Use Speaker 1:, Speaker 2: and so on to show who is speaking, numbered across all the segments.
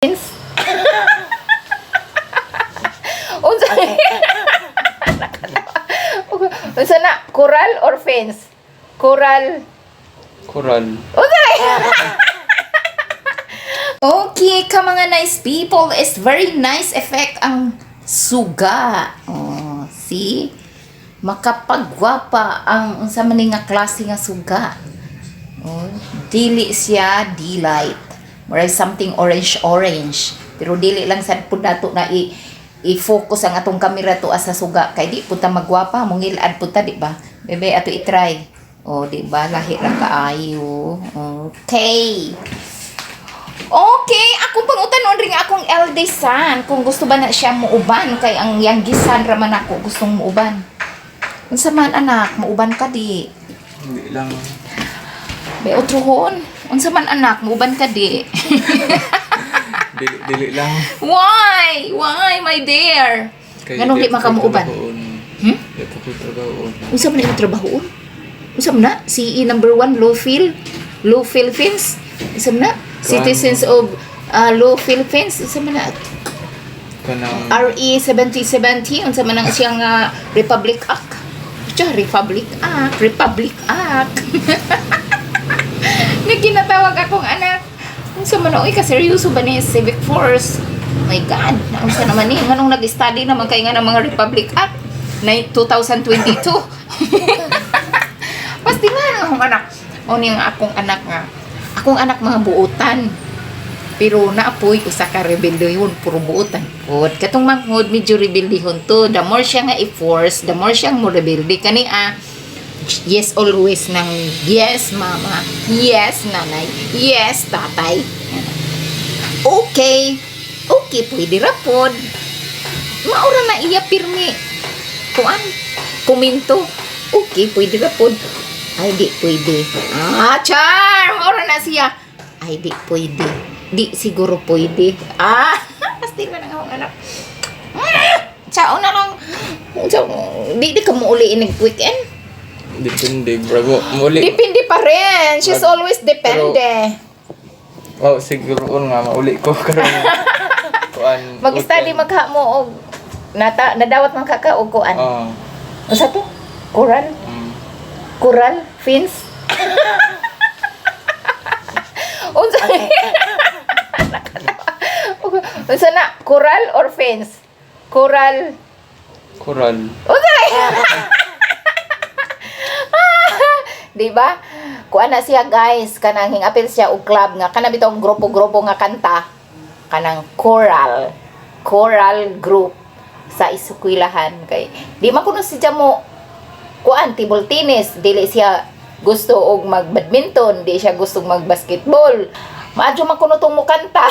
Speaker 1: Unsa? Unsa na? Coral or fence? Coral.
Speaker 2: Coral.
Speaker 1: Unsa? Okay, ka mga nice people, it's very nice effect ang suga. Oh, see? Makapagwapa ang unsa man ni nga klase nga suga. Oh, dili siya delight. Murag something orange orange. Pero dili lang sad pud nato na i-focus ang atong kamera to sa suga kay di pud ta magwapa, mungilad pud ta, di ba? Bebe, ato i-try. Oh, di ba? Lahi ra kaayo. Okay. Okay, akong pangutanon rin akong eldest son kung gusto ba na siya muuban kay ang youngest son ra man ako gustong muuban. Unsa man, anak, muuban ka di?
Speaker 2: Hindi lang.
Speaker 1: May otrohon. Unsa man, anak, muuban ka di?
Speaker 2: Dili, dili lang.
Speaker 1: Why? Why, my dear? Nganong di man ka
Speaker 2: pa ko
Speaker 1: muuban?
Speaker 2: trabahoon.
Speaker 1: Hmm?
Speaker 2: Di pa ko trabahoon.
Speaker 1: Unsa man imong trabahoon? Unsa man na? CE number 1 low fill, low Philippines. Unsa man na? Citizens of low Philippines. Unsa man na?
Speaker 2: Kanang
Speaker 1: RE 7070, unsa man ang siyang Republic Act. Siya, Republic Act, Republic Act. Nagkinatawag akong anak. Unsa man, oy, ka seryoso ba ni Civic Force? My God, naunsa naman ni nganong nag-study naman kay nga ng mga Republic Act na 2022. Pasti nga ang akong anak. O ni ang akong anak nga. Akong anak mga buutan. Pero naapoy usa ka rebelde yun, puro buutan pod. Katong manghod medyo rebeldehon to. The more siya nga i-force, the more siyang mo rebelde kani ah. Yes always ng yes mama, yes nanay, yes tatay. Okay. Okay, pwede ra pod. Maura na iya pirmi. Kuan, komento. Okay, pwede ra pod. Ay, di pwede. Ah, char! Maura na siya. Ay, di pwede. Di siguro pwede. Ah, pasti na ang akong anak. Ah, Chao na lang. Chao, di ka mo uli inig weekend.
Speaker 2: Depende. Brago. Muli.
Speaker 1: Depende pa rin. She's always depende.
Speaker 2: Oh, siguro nga mauli ko karon. Kuan.
Speaker 1: Mag-study
Speaker 2: weekend.
Speaker 1: magha mo og nata nadawat man ka og kuan.
Speaker 2: Oo.
Speaker 1: Unsa to? Coral? Coral fins? Unsa? Unsa na? Coral or fins? Coral.
Speaker 2: Coral.
Speaker 1: Unsa? Di ba? Kuan na siya, guys, kanang hingapil siya og club nga kana bitong grupo-grupo nga kanta kanang choral choral group sa eskwelahan kay di man kuno siya mo kuan table tennis, dili siya gusto og mag badminton, di siya gusto mag basketball, maadyo man kuno tong mukanta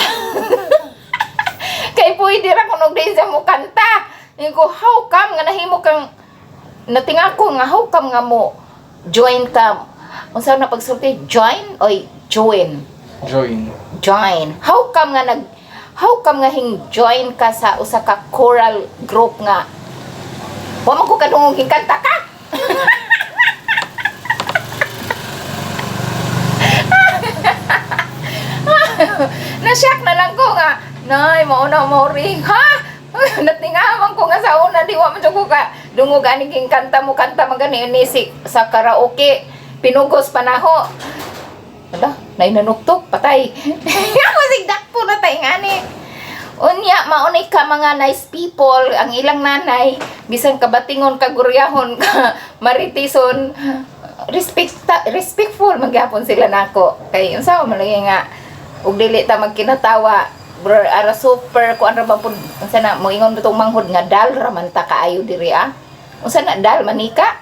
Speaker 1: kay pwede ra kuno di siya mukanta. Ingon ko, how come nga nahimo kang natinga ko nga how come nga mo join ka, unsa na pagsulti, join oy join?
Speaker 2: Join.
Speaker 1: Join. How come nga hing join ka sa usa ka choral group nga wa man ko kadungog hing kanta ka? Na-shock na lang ko nga, "Nay, mauna mo ring, ha?" Natingaman ko nga sa una, di wa man jud ko ka dungog ani king kanta mo kanta man gani ni si, sa karaoke, pinugos panaho. Ala, nainanuktok, patay. Ako sig dakpo na tay ngani. Unya, maunay ka mga nice people, ang ilang nanay, bisan kabatingon, kaguryahon, ka maritison, respect, respectful magyapon sila nako. Kay unsa man lagi nga ug dili ta magkinatawa, bro, ara super kuan ra ba pud, unsa na moingon bitong manghod nga dal ra man ta kaayo diri ah. Unsa na dal manika?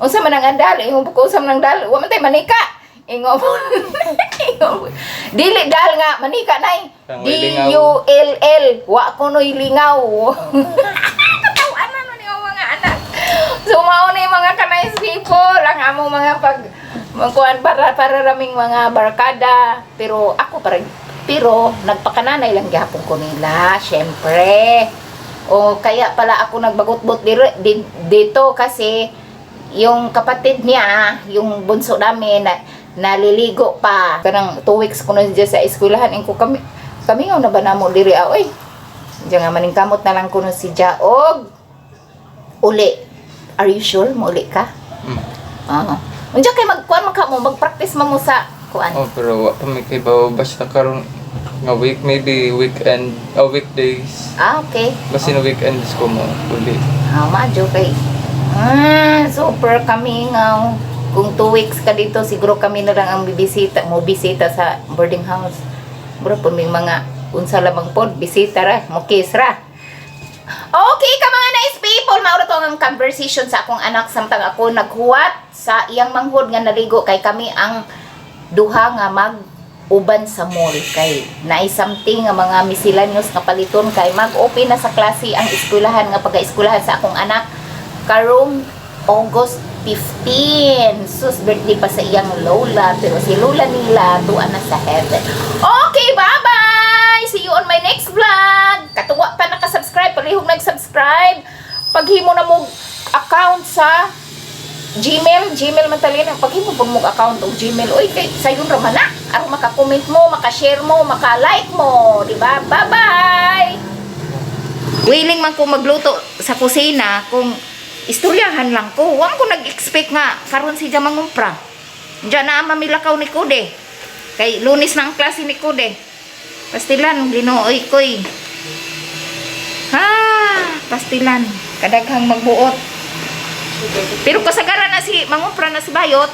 Speaker 1: Unsa man ang dal? Ingon ko, unsa man ang dal? Wa man tay manika. Ingon mo. Ingon mo. Dili dal nga manika nay.
Speaker 2: Ang
Speaker 1: D
Speaker 2: way
Speaker 1: U L L. Wa ko noy lingaw. Katawanan no ni ang mga anak. So mao na yung mga ka-nice people ang among mga pag magkuan para para raming mga barkada, pero ako para pero nagpakananay lang gihapon ko nila, syempre. O kaya pala ako nagbagot-bot dito kasi yung kapatid niya, yung bunso namin na, naliligo pa. Kanang 2 weeks ko na dyan sa eskwelahan. Ingko kami, Kami nga na ba namo diri ah, oy. Diyan nga maningkamot na lang kuno si Jaog. Uli. Are you sure mo uli ka?
Speaker 2: Mm.
Speaker 1: Oo. Unsa kay magkuan man ka mo, mag-practice man mo sa kuan.
Speaker 2: Oh, pero wa pa may kibaw basta karon nga week, maybe weekend, oh, weekdays.
Speaker 1: Ah, okay.
Speaker 2: Basta na weekends ko mo uli.
Speaker 1: Ah, madyo kay. Ah, super kami nga. Kung 2 weeks ka dito, siguro kami na lang ang bibisita, mo bisita sa boarding house. Bro, po may mga unsa lamang pod, bisita ra, mo kiss ra. Okay ka mga nice people, mauro to ang conversation sa akong anak samtang ako naghuwat sa iyang manghod nga naligo kay kami ang duha nga mag uban sa mall kay naay something nga mga miscellaneous nga paliton kay mag-open na sa klase ang eskwelahan nga pag-eskwelahan sa akong anak karong August 15. Sus, birthday pa sa iyang lola. Pero si lola nila, tuwa na sa heaven. Okay, bye-bye! See you on my next vlog! Katuwa pa nakasubscribe. Palihog nag-subscribe. Paghimo na mo account sa Gmail, Gmail man talina. Paghimo pag mo account og Gmail, oy kay sayon ra man na. Aron maka-comment mo, maka-share mo, maka-like mo, di ba? Bye-bye. Willing man ko magluto sa kusina kung istoryahan lang ko. Wa ko nag-expect nga karon si mangumpra. Diyan na mamilakaw ni Kude. Kay Lunes na ang klase ni Kude. Pastilan, Ginooy koy. Ha, pastilan. Kadaghang magbuot. Pero kasagaran na si mangumpra na si Bayot.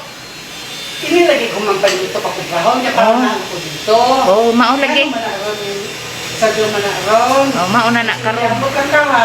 Speaker 3: Ini lagi ko man dito pakubrahon niya para na ako dito.
Speaker 1: Oh, mao lagi.
Speaker 3: Ano man na ron? Sa man na ron.
Speaker 1: Oh, mao na na karon.
Speaker 3: Kaya mo ka ka ha.